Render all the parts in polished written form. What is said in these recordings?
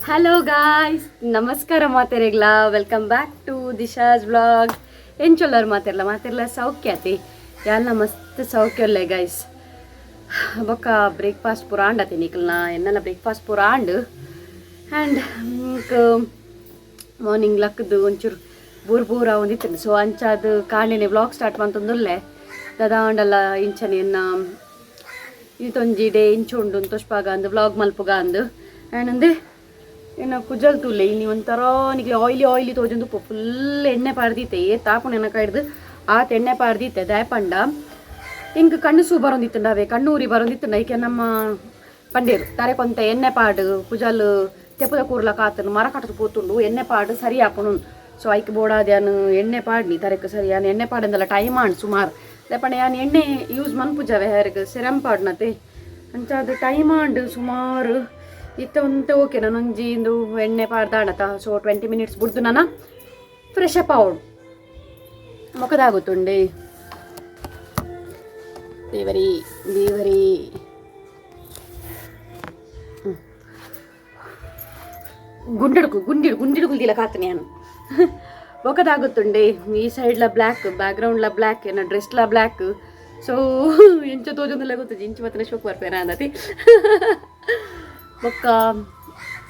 Hello guys, ನಮಸ್ಕಾರ ಮಾತೆರೆಗ್ಲ. Welcome back to Disha's vlog. ಎಂಚೊಲ್ಲರು ಮಾತೆರ್ಲ? ಮಾತೆರ್ಲ ಸೌಖ್ಯತೆ? ಯಾಲ್ನ ಮಸ್ತ್ ಸೌಖ್ಯ ಉಲ್ಲೆ ಗೈಸ್. ಬೊಕ್ಕ ಬ್ರೇಕ್ಫಾಸ್ಟ್ ಪೂರ ಆಂಡತಿ ನಿಕಲ್ನ? ಎನ್ನಲ ಬ್ರೇಕ್ಫಾಸ್ಟ್ ಪೂರ ಆಂಡ್. ಆ್ಯಂಡ್ ಮಾರ್ನಿಂಗ್ ಲಕ್ಕದು ಒಂಚೂರು ಬೋರ್ ಬೋರ್ ಆವೊಂದಿತ್ತು. ಸೊ ಅಂಚಾದ್ ಕಾಂಡೆನೆ ವ್ಲಾಗ್ ಸ್ಟಾರ್ಟ್ ಮಂತೊಂದುಲ್ಲೆ. ದಾದಾಂಡಲ ಇಂಚನೆ ಎನ್ನ ಇತ್ತೊಂಜಿ ಡೇ ಇಂಚ ಉಂಡು ತೋಜ್ಪಾಗ ಅಂದ್, ವ್ಲಾಗ್ ಮಲ್ಪುಗ ಅಂದ್. ಆ್ಯಂಡ್ ಅಂದೆ ಎನ್ನ ಕುಜಲ್ ತೂಲೆ. ಇನಿ ಒಂಥರ ನಿಕ್ಲೆ ಆಯ್ಲಿ ಆಯ್ಲಿ ತೋಜೊಂದು. ಫುಲ್ ಎಣ್ಣೆ ಪಾಡ್ದಿತ್ತೆ. ಏ ತಾಪುನ ಎನ್ನ ಕೈಡ್ದು ಆತ್ ಎಣ್ಣೆ ಪಾಡ್ದಿತ್ತೆ. ದಾಯೆ ಪಂಡ ಇಂಕ್ ಕಣ್ಣು ಸೂ ಬರೊಂದಿತ್ತುಂಡ, ಅವೇ ಕಣ್ಣು ಉರಿ ಬರೊಂದಿತ್ತುಂಡ. ಐಕೆ ನಮ್ಮ ಪಂಡೇರು ತರೆ ಕೊಂತ ಎಣ್ಣೆ ಪಾಡು, ಕುಜಲ್ ತೆಪ್ಪದ ಕೂರ್ಲ ಕಾತನು ಮರ ಕಟ್ಟದು ಪೋತುಂಡು, ಎಣ್ಣೆ ಪಾಡು ಸರಿ ಆಪುಣು. ಸೊ ಐಕ್ ಬೋಡಾದ್ಯಾನು ಎಣ್ಣೆ ಪಾಡ್ನಿ ತರೆಕ್ ಸರಿ. ಯಾನ್ ಎಣ್ಣೆ ಪಾಡಂದಲ್ಲ ಟೈಮ್ ಆಂಡ್ ಸುಮಾರು. ದಾಯೆ ಯಾನ್ ಎಣ್ಣೆ ಯೂಸ್ ಮನ್ಪುಜವೆ, ಹೇರ್ಗ್ ಸಿರಮ್ ಪಾಡ್ನತೆ. ಅಂಚಾದ್ ಟೈಮ್ ಆಂಡ್ ಸುಮಾರು. ಇತ್ತ ಒಂತೆ ಓಕೆ. ನಾನೊಂಜಿ ಇಂದು ಎಣ್ಣೆ ಪಾಡ್ದಾಣತ. ಸೊ 20 ಮಿನಿಟ್ಸ್ ಬುಡ್ದು ನಾನ ಫ್ರೆಶ್ ಅಪ್ ಆವೊಡು. ಮೊಕದಾಗುತ್ತುಂಡೆ. ದೇವರಿ ದೇವರಿ. ಗುಂಡಡ್ಕು ಗುಂಡಿಡು ಗುಂಡಿಡುಕುಲ್ ದಿಲ ಕಾತನೆ ನಾನು. ಒಕದಾಗುತ್ತುಂಡೆ. ಈ ಸೈಡ್ಲ ಬ್ಲ್ಯಾಕ್, ಬ್ಯಾಕ್ಗ್ರೌಂಡ್ಲ ಬ್ಲ್ಯಾಕ್, ಏನ ಡ್ರೆಸ್ಲ ಬ್ಲ್ಯಾಕ್. ಸೊ ಎಂಚ ತೋಜೊಂದುಲ್ಲ ಗೊತ್ತುಜಿ. ಇಂಚ ಮತ್ತನೆ ಶೋಕ್ ಬರ್ಪೇನ ಅಂದತಿ. ಬೊಕ್ಕ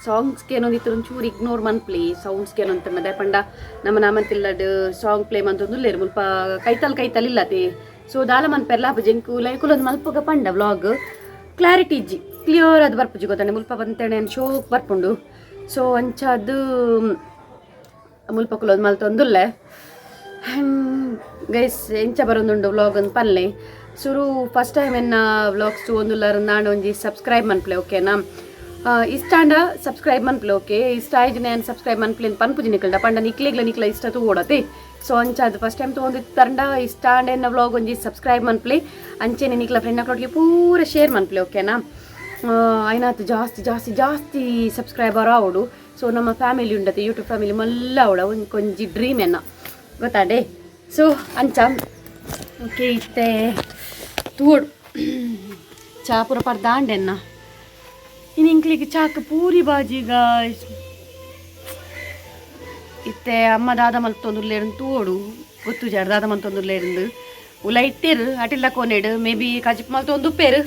ಸಾಂಗ್ಸ್ಗೆ ಏನೊಂದಿತ್ತು, ಒಂಚೂರು ಇಗ್ನೋರ್ ಮನ್ಪ್ಲಿ ಸೌಂಡ್ಸ್ಗೆ ಏನಂತ. ಪಂಡ ನಮ್ಮ ನಾಮಂತಿಲ್ಲಡ್ ಸಾಂಗ್ ಪ್ಲೇ ಮಂತೊಂದುಲ್ಲೆರ್. ಮುಲ್ಪ ಕೈತಲ್ ಕೈತಲ್ ಇಲ್ಲತೆ. ಸೊ ದಾಲ ಮನ್ಪೆರ್ಲ ಜಂಕು ಲೈಕುಲೊಂದು ಮಲ್ಪುಗ ಪಂಡ ವ್ಲಾಗ್ ಕ್ಲಾರಿಟಿ ಇಜ್ಜಿ, ಕ್ಲಿಯರ್ ಅದು ಬರ್ಪುಜಿ ಗೊತ್ತಂಡೆ. ಮುಲ್ಪ ಬಂತೇನೆ ಶೋಕ್ ಬರ್ಪುಂಡು. ಸೊ ಅಂಚಾದ್ ಮುಲ್ಪ ಕುಲೊಂದು ಮಲ್ತೊಂದುಲ್ಲೆ. ಗೈಸ್, ಎಂಚ ಬರೊಂದುಂಡು ವ್ಲಾಗ್ ಅಂದ್ ಪನ್ಲೆ. ಸುರು ಫಸ್ಟ್ ಟೈಮ್ ಎನ್ನ ವ್ಲಾಗ್ಸ್ ತೂವೊಂದುಲ್ಲರ್ ನಾಂಡ ಒಂಜಿ ಸಬ್ಸ್ಕ್ರೈಬ್ ಮನ್ಪ್ಲೆ, ಓಕೆನಾ? ಇಷ್ಟಾಂಡ ಸಬ್ಸ್ಕ್ರೈಬ್ ಮನ್ಪ್ಲೆ, ಓಕೆ. ಇಷ್ಟ ಆಯ್ತು ನಾನು ಸಬ್ಸ್ಕ್ರೈಬ್ ಮನ್ಪ್ಲೆ ಅಂತ ಪನ್ಪುಜಿ ನಿಕಲ್ಡ. ಪಂಡ ನಿಕ್ಲೆಗ್ಲ ನಿಕ್ಲ ಇಷ್ಟ ತೂವೊಡತೆ. ಸೊ ಅಂಚಾದ್ ಫಸ್ಟ್ ಟೈಮ್ ತೂವೊಂದಿತ್ತಂಡ ಇಷ್ಟ ಆಂಡ ಎನ್ನ ವ್ಲಾಗ್ ಒಂಜಿ ಸಬ್ಸ್ಕ್ರೈಬ್ ಮನ್ಪ್ಲೆ. ಅಂಚೆನೆ ನಿಕ್ಲ ಫ್ರೆಂಡ್ ಅಕ್ಲೊಟ್ಟಿಗೆ ಪೂರ ಶೇರ್ ಮನ್ಪ್ಲೆ, ಓಕೆನಾ? ಐನಾತ್ ಜಾಸ್ತಿ ಜಾಸ್ತಿ ಜಾಸ್ತಿ ಸಬ್ಸ್ಕ್ರೈಬರ್ ಆವೊಡು. ಸೊ ನಮ್ಮ ಫ್ಯಾಮಿಲಿ ಉಂಡತೆ, ಯೂಟ್ಯೂಬ್ ಫ್ಯಾಮಿಲಿ ಮಲ್ಲ ಆವಡ ಒಂಜಿ ಒಂಜಿ ಡ್ರೀಮ್ ಎನ್ನ, ಗೊತ್ತಾಂಡೆ? ಸೊ ಅಂಚ ಓಕೆ. ಇತ್ತೆ ತೂವೊಡು. ಚಾ ಪೂರ ಪರ್ದಾಂಡೆನ್ನ. ಇನ್ನು ಇಂಕ್ಲಿಗೆ ಚಾಕ್ ಪೂರಿ ಬಾಜಿ ಗಾಯ್ಸ್. ಇತ್ತೆ ಅಮ್ಮ ದಾದ ಮಲ್ತೊಂದುಲ್ಲೇರು ತೂವೊಡು. ಗೊತ್ತು ಜಾಡ್ ದಾದ ಮಲ್ತೊಂದುಲ್ಲೇರಿಂದು. ಉಲ ಇತ್ತೇರು ಅಟಿಲ್ಲ ಕೋನೆಡು. May be ಕಜಿಪ್ ಮಲ್ತೊಂದುಪ್ಪೇರು.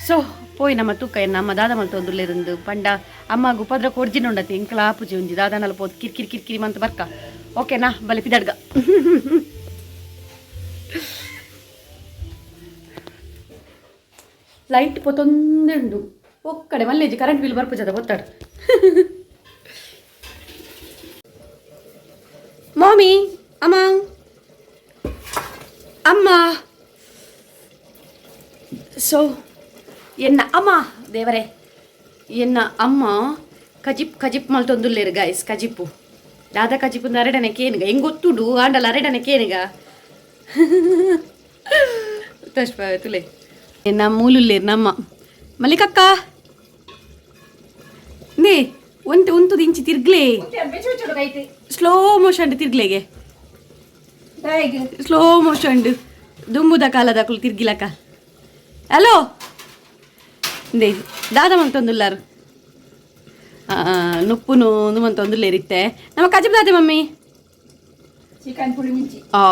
ಸೊ ಪೋಯ್ ನಮ್ಮ ತೂಕ ಎನ್ನ ಅಮ್ಮ ದಾದ ಮಲ್ತೊಂದುಲ್ಲೇರಿಂದು. ಪಂಡ ಅಮ್ಮಗ್ ಉಪದ್ರ ಕೊರ್ಜಿನ ಉಂಡತಿ. ಇಂಕ್ಲ ಆಪುಜಿ. ಒಂಜಿ ದಾದನಲ ಪೋದು ಕಿರ್ಕಿರಿ ಕಿರ್ಕಿರಿ ಮಂತ್ ಬರ್ಕ, ಓಕೆನಾ? ಬಲೆ ಪಿದಡ್ಗ. ಲೈಟ್ ಪೊತೊಂದೆ ಉಂಡು ಒಕ್ಕಡೆ. ಮಲ್ಲೇಜಿ ಕರೆಂಟ್ ಬಿಲ್ ಬರ್ಪುಜದ ಗೊತ್ತಾಡು. ಮಾಮಿ, ಅಮ್ಮ, ಅಮ್ಮ. ಸೊ ಎನ್ನ ಅಮ್ಮ, ದೇವರೇ, ಎನ್ನ ಅಮ್ಮ ಕಜಿಪ್ ಕಜಿಪ್ ಮಲ್ತೊಂದುಲ್ಲೇರು ಗಾಯ್ಸ್. ಕಜಿಪ್ಪು ದಾದ ಕಜಿಪು ಅರೆಡನೆ ಕೇನುಗ. ಹೆಂಗ್ ಗೊತ್ತುಂಡು ಆಂಡಲ ಅರೆಡನೆ ಕೇನುಗ. ತುಲೆ ನಮ್ಮ ಮೂಲುಲ್ಲೇರು ನಮ್ಮ ಮಲ್ಲಿಕಕ್ಕ. ನೇ ಒಂತೆ ಉಂತುದು ಇಂಚಿ ತಿರ್ಗ್ಲೇ. ಸ್ಲೋ ಮೋಷನ್ ತಿರ್ಗ್ಲೇಗೆ, ಸ್ಲೋ ಮೋಷನ್. ದುಂಬುದ ಕಾಲದಕುಲು ತಿರ್ಗಿಲಕ್ಕ. ಹಲೋ ಇಂದೇ ದಾದ ಮಂತೊಂದುಲ್ಲಾರು? ನುಪ್ಪುನು ಮಂತೊಂದುಲ್ಲೇರಿತ್ತೆ. ನಮ್ಮ ಕಜಿಪ್ ದಾದೆ ಮಮ್ಮಿ? ಚಿಕನ್ ಪುಳಿ ಮುಂಚಿ. ಆ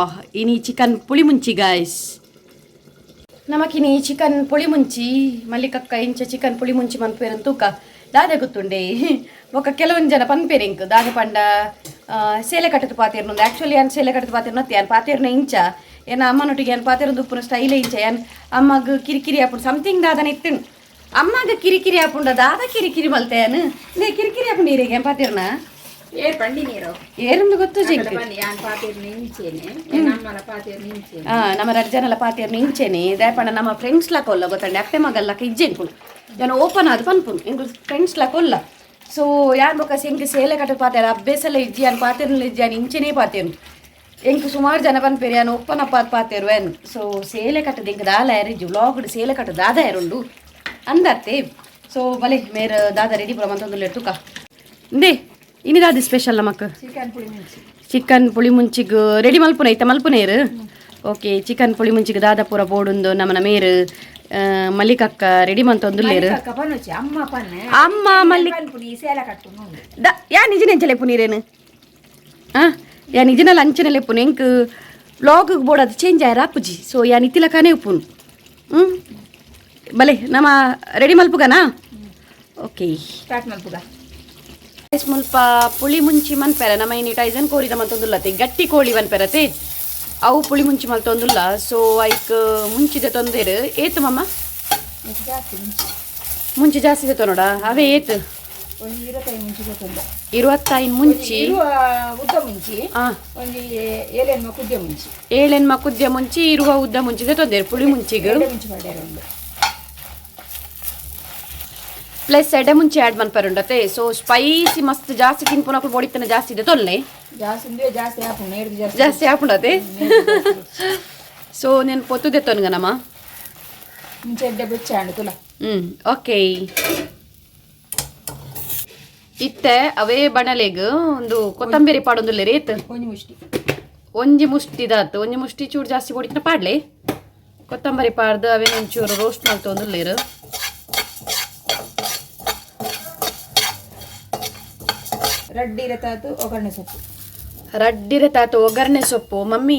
ಇನಿ ಚಿಕನ್ ಪುಳಿ ಮುಂಚಿ ಗಾಯ್ಸ್. ನಮಕಿನಿ ಚಿಕನ್ ಪುಳಿ ಮುಂಚಿ. ಮಲ್ಲಿಕಕ್ಕ ಇಂಚ ಚಿಕನ್ ಪುಳಿ ಮುಂಚಿ ಮನ್ಪೇರನ್ ತೂಕ. ದಾದೆ ಗೊತ್ತುಂಡೆ? ಬೊಕ್ಕ ಕೆಲವೊಂದು ಜನ ಪನ್ಪೇರು ಇಂಕ್ ದಾದೆ ಪಂಡ ಸೇಲೆ ಕಟ್ಟದ ಪಾತೇರ್ನೊಂದು. ಆ್ಯಕ್ಚುಲಿ ಯಾನ್ ಸೇಲೆ ಕಟ್ಟದ ಪಾತೇರ್ನ ಯಾನ್ ಪಾತೇರ್ನ ಇಂಚ. ಏನ ಅಮ್ಮನೊಟ್ಟಿಗೆ ಯಾನ್ ಪಾತೇರ್ನ ಉಪ್ಪುನ ಸ್ಟೈಲೇ ಇಂಚ. ಯಾನ್ ಅಮ್ಮಗ್ ಕಿರಿಕಿರಿ ಆಪುಂಡು ಸಮಥಿಂಗ್ ದಾದನ ಇತ್ತಿನ್. ಅಮ್ಮಗ ಕಿರಿಕಿರಿ ಆಪುಂಡ. ದಾದ ಕಿರಿಕಿರಿ ಮಲ್ತೆ ಯಾನ್? ನೇ ಕಿರಿಕಿರಿ ಆಪುಂಡು ಈರೆಗೆ ಯಾನ್ ಪಾತೇರ್ನ? ಏರ್ ಪಂಡಿ ನೀರು. ಏರಂದು ಗೊತ್ತು ಜಿಂಕ್. ಯಾನ್ ಪಾತೇರ್ ನಿಂಚೇನೆ, ನಮ್ಮಲ ಪಾತೇರ್ ನಿಂಚೇನೆ. ನಮ್ಮ ರಡ್ಡ್ ಜನಲ ಪಾತೇರ್ನ ಇಂಚೆನೆ. ದಾಯೆ ನಮ್ಮ ಫ್ರೆಂಡ್ಸ್ ಲಾಕ ಒಲ್ಲ ಗೊತ್ತಂಡೆ. ಅಪ್ಪೆ ಮಗಲ್ಲಕ ಇಜ್ಜೆ ಎಂಕುಲು. ಜನ ಓಪನ್ ಆದ್ ಪನ್ಪುನು, ಎಂಕುಲು ಫ್ರೆಂಡ್ಸ್ ಲಾಕ ಒಲ್ಲ. ಸೊ ಯಾನ್ ಬೊಕ್ಕ ಎಂಕ್ ಸೇಲೆ ಕಟ್ಟ ಪಾತೇರ ಅಭ್ಯಾಸಲ ಇಜ್ಜಿ. ಯಾನ್ ಪಾತೇರ್ನ ಇಜ್ಜಿ, ಯಾನ್ ಇಂಚೆನೇ ಪಾತೇನು. ಎಂಕ್ ಸುಮಾರು ಜನ ಪನ್ಪೇರು ಯಾನ್ ಓಪನ್ ಅಪ್ ಆದ್ ಪಾತೇರು ಏನ್. ಸೊ ಸೇಲೆ ಕಟ್ಟದ ಎಂಕ್ ದಾಲ ಯಾರಿಜ್ಜಿ. ವ್ಲಾಗ್ ಸೇಲೆ ಕಟ್ಟ ದಾದ ಯಾರುಂಡು ಅಂದತ್ತೆ. ಸೊ ಬಲೆ ಮೇರ್ ದಾದ ರೆಡಿ ಪೂರ ಮಂತೊಂದುಲ್ಲೆರ್ ತುಕ. ಇಂದೇ ಇನಿ ದಾದ ಸ್ಪೆಷಲ್ ನಮಕ್? ಚಿಕನ್ ಪುಳಿ ಮುಂಚಿ. ಚಿಕನ್ ಪುಳಿ ಮುಂಚಿಗ್ ರೆಡಿ ಮಲ್ಪುನ ಐತ ಮಲ್ಪುನೇರು. ಓಕೆ, ಚಿಕನ್ ಪುಳಿ ಮುಂಚಿಗೆ ದಾದ ಪೂರ ಬೋಡುಂದು ನಮ್ಮನ ಮೇರು ಮಲ್ಲಿಕಕ್ಕ ರೆಡಿ ಮಂತೊಂದುಲ್ಲೇರು. ಅಕ್ಕ ಪನ್ನುಚ್ಚಿ ಅಮ್ಮ ಪನ್ನೆ. ಅಮ್ಮ ಮಲ್ಲಿ ಪನ್ಪುನಿ ಸೇಲ ಕಟ್ಟುನು. The yeah ನಿಜ ನೆಂಚಲೆ ನೀರೇನು ಆ ಯಾ ನಿಜನ ಅಂಚನೆ ಲೆಪ್ಪುನು. ಎಂಕ್ ವ್ಲಾಗ್ ಬೋರ್ಡ್ ಅದು ಚೇಂಜ್ ಆಯ್ರ ಅಪ್ಪುಜಿ. ಸೊ ಯಾ ನಿತಿಲಕಾನೇ ಉಪ್ಪುನು. ಹ್ಞೂ, ಬಲೆ ನಮ್ಮ ರೆಡಿ ಮಲ್ಪುಗನಾ? ಓಕೆ. ಸ್ಟಾರ್ಟ್ ಮಲ್ಪುಗ. ಮುಲ್ಪ ಪುಳಿ ಮುಂಚಿ ಮನ್ಪೆರ. ನಮ್ಮ ಇನಿ ಟೈಸನ್ ಕೋರಿದ ಮಲ್ತೊಂದುಲ್ಲತೆ, ಗಟ್ಟಿ ಕೋಳಿ ಮನ್ಪೆರತೆ. ಅವು ಪುಳಿ ಮುಂಚಿ ಮಲ್ತೊಂದುಲ್ಲ. ಸೊ ಐಕ್ ಮುಂಚಿದ ತೊಂದೇರು ಏತು ಮಮ್ಮ? ಜಾಸ್ತಿ ಮುಂಚಿ. ಮುಂಚೆ ಜಾಸ್ತಿ ನೋಡ ಅವೇ ಏತು? ಒಂಜಿ 25 ಮುಂಚಿ ಗೊತ್ತುಂಡ. 25 ಮುಂಚಿ. ಇರುವ ಉದ್ದ ಮುಂಚಿ. ಒಂಜಿ ಏಳೆನ್ಮ ಕುದ್ದೆ ಮುಂಚಿ. ಏಳೆನ್ಮ ಕುದ್ಯ ಮುಂಚಿ, ಇರುವ ಉದ್ದ ಮುಂಚಿದೆ ತೊಂದರೆ ಪುಳಿ ಮುಂಚಿಗೆ. ಎಡೆ ಮುಂಚಿ ಮಾಡ್ಯಾರ ಒಂದು. ಪ್ಲಸ್ ಎಡೆ ಮುಂಚೆ ಆ್ಯಡ್ ಮನ್ಪರುಂಡತೆ. ಸೊ ಸ್ಪೈಸಿ ಮಸ್ತ್ ಜಾಸ್ತಿ ತಿನ್ಪುನಕ್ಲು ಬೊಡಿತನ ಜಾಸ್ತಿ ಇದೆ ತೊಲ್ಲೆ. ಜಾಸ್ತಿ ಅಂದ್ರೆ ಜಾಸ್ತಿ ಹಾಪುಂಡು ನೇರ್ದು ಜಾಸ್ತಿ. ಜಾಸ್ತಿ ಹಾಪುಂಡತೆ. ಸೊ నేను పొత్తు తెತ್ತోను ನಮ್ಮ. ಮುಂಚೆ ಎಡ್ಡೆ ಬೆಚ್ಚ ತುಲ. ಹ್ಮ್, ಓಕೆ. ಇತ್ತೆ ಅವೇ ಬಣಲೆಗ್ ಒಂದು ಕೊತ್ತಂಬರಿ ಪಾಡೊಂದುಲ್ಲೆ ರೇತ್. ಒಂಜಿ ಮುಷ್ಟಿ. ಒಂಜಿ ಮುಷ್ಟಿದಾತು. ಒಂಜಿ ಮುಷ್ಟಿ ಚೂರು ಜಾಸ್ತಿ ಬೊಡಿತನ ಪಾಡ್ಲೆ. ಕೊತ್ತಂಬರಿ ಪಾಡ್ದು ಅವೇನು ಒಂಚೂರು ರೋಸ್ಟ್ ಮಲ್ತೊಂದುಲ್ಲೇರು. ರಡ್ಡಿರ ತಾತು ಒಗ್ಗರಣೆ ಸೊಪ್ಪು. ರಡ್ಡಿರೆ ತಾತು ಒಗ್ಗರಣೆ ಸೊಪ್ಪು. ಮಮ್ಮಿ,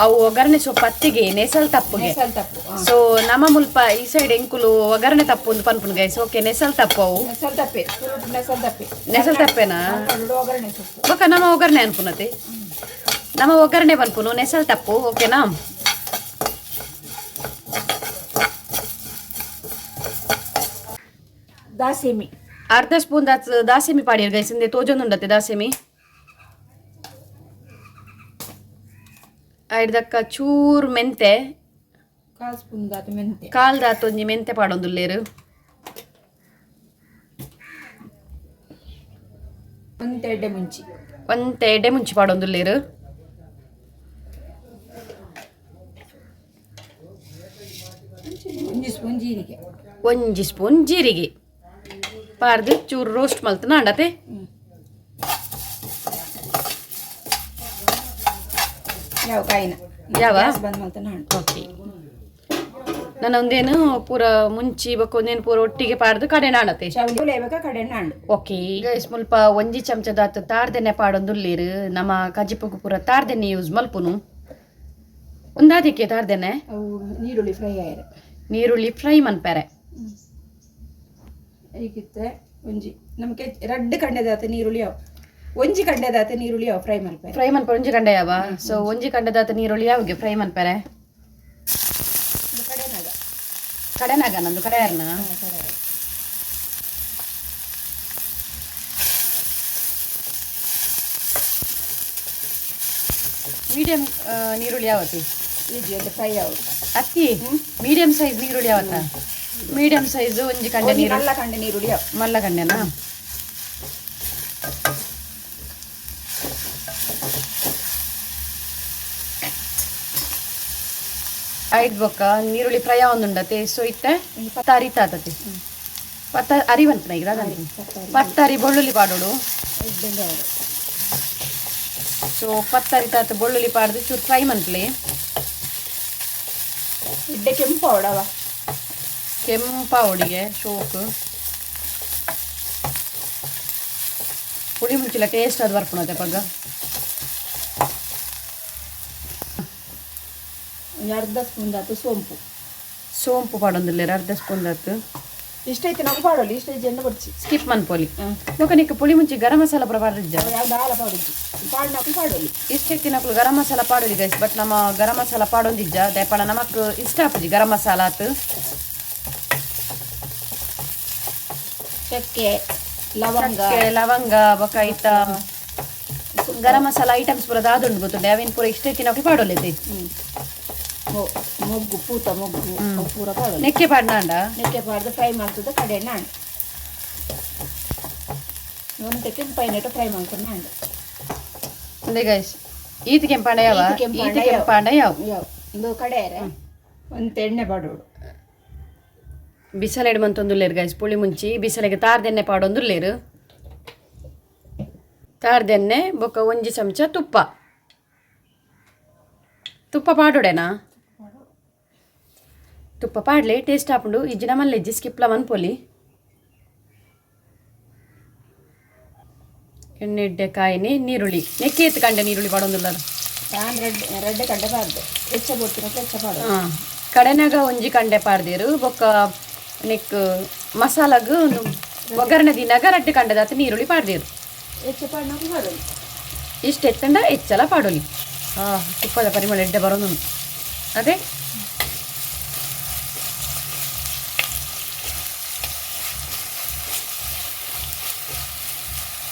ಅವು ಒಗ್ಗರಣೆ ಸೊಪ್ಪು ಅತ್ತಿಗೆ, ನೆಸಲ್ ತಪ್ಪುಗೆ. ನೆಸಲ್ ತಪ್ಪು. ಸೊ ನಮ್ಮ ಮುಲ್ಪ ಈ ಸೈಡ್ ಎಂಕುಲು ಒಗ್ಗರಣೆ ತಪ್ಪು ಒಂದು ಪನ್ಪುನು ಗೈಸ್. ಓಕೆ, ನೆಸಲ್ ತಪ್ಪು ಅವು. ನೆಸಲ್ ತಪ್ಪೆ, ತುಳುಟು ನೆಸಲ್ ತಪ್ಪೆ. ನೆಸಲ್ ತಪ್ಪೇನಾ? ಕನ್ನಡ ಒಗ್ಗರಣೆ ಸೊಪ್ಪು. ಬೊಕ ನಮ್ಮ ಒಗ್ಗರಣೆ ಅನ್ಪುನತೆ, ನಮ್ಮ ಒಗ್ಗರಣೆ ಪನ್ಪುನು, ನೆಸಲ್ ತಪ್ಪು. ಓಕೆನಾ? ದಾಸೆಮಿ. ಅರ್ಧ ಸ್ಪೂನ್ ದಾಸೆಮಿ ಪಾಡಿಯರ್ ಗೈಸ್. ಇಂದೆ ತೋಜೊಂದುಂಡತೆ ದಾಸೆಮಿ. ಐಡ್ದಕ್ಕ ಚೂರು ಮೆಂತೆ. ಕಾಲು ಸ್ಪೂನ್ ದಾತು ಮೆಂತೆ. ಕಾಲ್ದಾತೊಂಜಿ ಮೆಂತೆ ಪಾಡೊಂದುಲ್ಲೇರು. ಒಂತೆ ಎಡ್ಡೆ ಮುಂಚಿ. ಒಂತೆ ಎಡೆ ಮುಂಚಿ ಪಾಡೊಂದುಲ್ಲೇರು. ಒಂಜಿ ಸ್ಪೂನ್ ಜೀರಿಗೆ. ಒಂಜಿ ಸ್ಪೂನ್ ಜೀರಿಗೆ ಪಾರ್ದು ಚೂರು ರೋಸ್ಟ್ ಮಲ್ತನ ಅಂಡತೆ. ಯಾವ ಕಾಯಿನ? ಯಾವ? ಗ್ಯಾಸ್ ಬಂದ್ ಮಲ್ತನ ಹಣ್ಣು. ಓಕೆ, ನಾನು ಒಂದೇನು ಪೂರ ಮುಂಚಿ ಬೊಕ್ಕ ಒಂದೇನು ಪೂರ ಒಟ್ಟಿಗೆ ಪಾಡ್ದು ಕಡೆ ನಾಡತೆ. ಚೌಲಿ ಬೇಕಾ ಕಡೆ ಹಣ್ಣು. ಓಕೆ ಗೈಸ್, ಮುಲ್ಪ ಒಂಜಿ ಚಮಚದಾತ್ ತಾರ್ದೆಣ್ಣೆ ಪಾಡೊಂದುಲ್ಲೇರು. ನಮ್ಮ ಕಜಿಪುಗು ಪೂರ ತಾರ್ದೆಣ್ಣೆ ಯೂಸ್ ಮಲ್ಪುನು. ಒಂದಾದಿಕ್ಕೆ ತಾರ್ದೆಣ್ಣೆ? ಅವು ನೀರುಳ್ಳಿ ಫ್ರೈ ಆಯ್ರೆ. ನೀರುಳ್ಳಿ ಫ್ರೈ ಮನ್ಪೆರೆ. ಈಗಿತ್ತೆ ಒಂಜಿ ನಮ್ಗೆ ರಡ್ಡು ಕಂಡೆದಾತ ನೀರುಳ್ಳಿ ಅವು, ಒಂಜಿ ಕಂಡೆದಾತ ನೀರುಳ್ಳಿ ಅವು ಫ್ರೈ ಮಲ್ಪೆ. ಫ್ರೈ ಮನ್ಪೆ ಒಂಜಿ ಕಂಡೆ ಯಾವ. ಸೊ ಒಂಜಿ ಕಂಡೆದಾತ ನೀರುಳ್ಳಿ ಯಾವಗೆ ಫ್ರೈ ಮನ್ಪೆರೆ. ಕಡೆನಾಗ. ಕಡೆನಾಗ ನಂದು ಕಡೆಯಾರನ. ಕಡೆ. ಮೀಡಿಯಂ ನೀರುಳ್ಳಿ ಯಾವತಿ? ಈಜಿ ಅದು ಫ್ರೈ ಅವು. ಅತ್ತಿ, ಮೀಡಿಯಂ ಸೈಜ್ ನೀರುಳ್ಳಿ ಯಾವತ್ತ? ಮೀಡಿಯಂ ಸೈಜ್ ಒಂಜಿ ಕಂಡೆ ಒಂಜಿ ನೀರುಳ್ಳಿ. ಮಲ್ಲ ಕಂಡೆ ನೀರುಳ್ಳಿ ಅವು. ಮಲ್ಲ ಕಂಡೆನಾ? ಐದು ಬೊಕ್ಕ ನೀರುಳ್ಳಿ ಫ್ರೈ ಒಂದುಂಡತೆ. ಸೊ ಇತ್ತೆ ಪತ್ತಾರಿ ತಾತತೆ, ಪತ್ತ ಅರಿ ಬಂತನ ಈಗ ದಾದ? ಪತ್ತರಿ ಬೆಳ್ಳುಳ್ಳಿ ಪಾಡೋಡು. ಎಡ್ಡೆಂಡೆ ಅವು. ಸೊ ಪತ್ತರಿ ತಾತ ಬೆಳ್ಳುಳ್ಳಿ ಪಾಡ್ದು ಚೂರು ಫ್ರೈ ಮನ್ಪ್ಲೆ. ಎಡ್ಡೆ ಕೆಂಪು ಅವಡವ. ಕೆಂಪ ಅವಡಿಗೆ ಶೋಕ್ ಪುಳಿ ಮುಂಚಿಲ ಟೇಸ್ಟ್ ಅದು ಬರ್ಪುಣತೆ ಪಗ್ಗ. ಒಂಜಿ ಅರ್ಧ ಸ್ಪೂನ್ ದಾತು ಸೋಂಪು. ಸೋಂಪು ಪಾಡೊಂದುಲ್ಲೆರ್ ಅರ್ಧ ಸ್ಪೂನ್ ದಾತು. ಇಷ್ಟ ಐತೆ ನಾವು ಪಾಡೋಲಿ, ಇಷ್ಟ ಜನ ಬಡ್ಚಿ. ಸ್ಕಿಪ್ ಮನ್ಪೊಲಿ. ಬೊಕ ನಿಕ್ ಪುಳಿ ಮುಂಚಿ ಗರಂ ಮಸಾಲ ಪೂರ ಪಾಡ್ದಿಜ್ಜ? ಯಾವ್ದು ಆಲ ಪಾಡುಜಿ, ಪಾಡ್ನಾಕು ಪಾಡೋಲಿ. ಇಷ್ಟ ತಿನ್ನಕ್ಲು ಗರಂ ಮಸಾಲ ಪಾಡೋಲಿ ಗೈಸ್. ಬಟ್ ನಮ್ಮ ಗರಂ ಮಸಾಲ ಪಾಡೊಂದಿಜ್ಜ. ದಾಯೆಪಂಡ ನಮಕ್ ಇಷ್ಟ ಆಪುಜಿ ಗರಂ ಮಸಾಲ ಆತು. ಚಕ್ಕೆ ಲವಂಗ. ಚಕ್ಕೆ, ಲವಂಗ ಬೊಕ ಐತ ಗರಂ ಮಸಾಲ ಐಟಮ್ಸ್ ಪೂರ ದಾದುಂಡು ಗೊತ್ತುಂಡೆ, ಅವೇನ್ ಪೂರ ಇಷ್ಟ ತಿನ್ನಕ್ಕೆ ಪಾಡೊಲೈತೆ. ಮೊಗ್ಗು, ಪೂತ ಮೊಗ್ಗು ಅವು ಪೂರ ಪಾಡೋಲಿ. ನೆಕ್ಕೆ ಪಾಡ್ನಾಂಡ? ನೆಕ್ಕೆ ಪಾಡ್ದು ಫ್ರೈ ಮಾಡ್ತದ ಕಡೆ ನಾಂಡ್ ಒಂತೆ ಕೆಂಪೈನೆಟ್ಟು ಫ್ರೈ ಮಾಡ್ಕೊಂಡು ನಾಂಡ್. ಅಂದೆ ಗೈಸ್, ಈತ್ ಕೆಂಪಾಂಡ ಯಾವ? ಈತ್ ಕೆಂಪಾಂಡ. ಈತ್ ಕೆಂಪಾಂಡ ಯಾವ? ಯಾವ ಒಂದು ಕಡೆಯರೆ ಒಂತೆ ಎಣ್ಣೆ ಪಾಡೋಡು. ಬಿಸಲೆಡ್ ಮಂತೊಂದುಲ್ಲೇರು ಗೈಸ್ ಪುಳಿ ಮುಂಚಿ. ಬಿಸಲೆಗೆ ತಾರ್ದೆಣ್ಣೆ ಪಾಡೊಂದುಲ್ಲೇರು. ತಾರ್ದೆಣ್ಣೆ ಬೊಕ್ಕ ಒಂಜಿ ಚಮಚ ತುಪ್ಪ. ತುಪ್ಪ ಪಾಡೋಡೇನಾ? ತುಪ್ಪ ಪಾಡ್ಲೆ ಟೇಸ್ಟ್ ಆಪುಂಡು ಇಜ್ಜಿನ ಮಲ್ಲೆಜ್ಜಿ ಸ್ಕಿಪ್ಲ ಮನ್ಪೊಲಿ. ಎಣ್ಣೆ ಎಡ್ಡೆ ಕಾಯಿನಿ ನೀರುಳ್ಳಿ ನೆಕ್ಕೇತ್ ಕಂಡೆ ನೀರುಳ್ಳಿ ಪಾಡೊಂದುಲ್ಲ. ನಾನು ರೆಡ್ ರೆಡ್ ಕಂಡೆ ಪಾಡ್ದೆ, ಹೆಚ್ಚ ಬೋಡ್ತಿನ ಹೆಚ್ಚ ಪಾಡು. ಕಡೆನಾಗ ಒಂಜಿ ಕಂಡೆ ಪಾಡ್ದೇರು, ಬೊಕ್ಕ ನೆಕ್ ಮಸಾಲಾಗ್ ಒಗ್ಗರಣೆ ದಿನಾಗ ರಡ್ಡ್ ಕಂಡೆದಾತ ನೀರುಳ್ಳಿ ಪಾಡ್ದೇರು. ಹೆಚ್ಚ ಪಾಡ್ನಕ್ಕೆ ಪಾಡೋದು. ಇಷ್ಟು ಎತ್ತಂಡ ಹೆಚ್ಚಲ ಪಾಡೊಲಿ. ತುಪ್ಪದ ಪರಿಮಳ ಎಡ್ಡೆ ಬರೋದು ಅದೇ.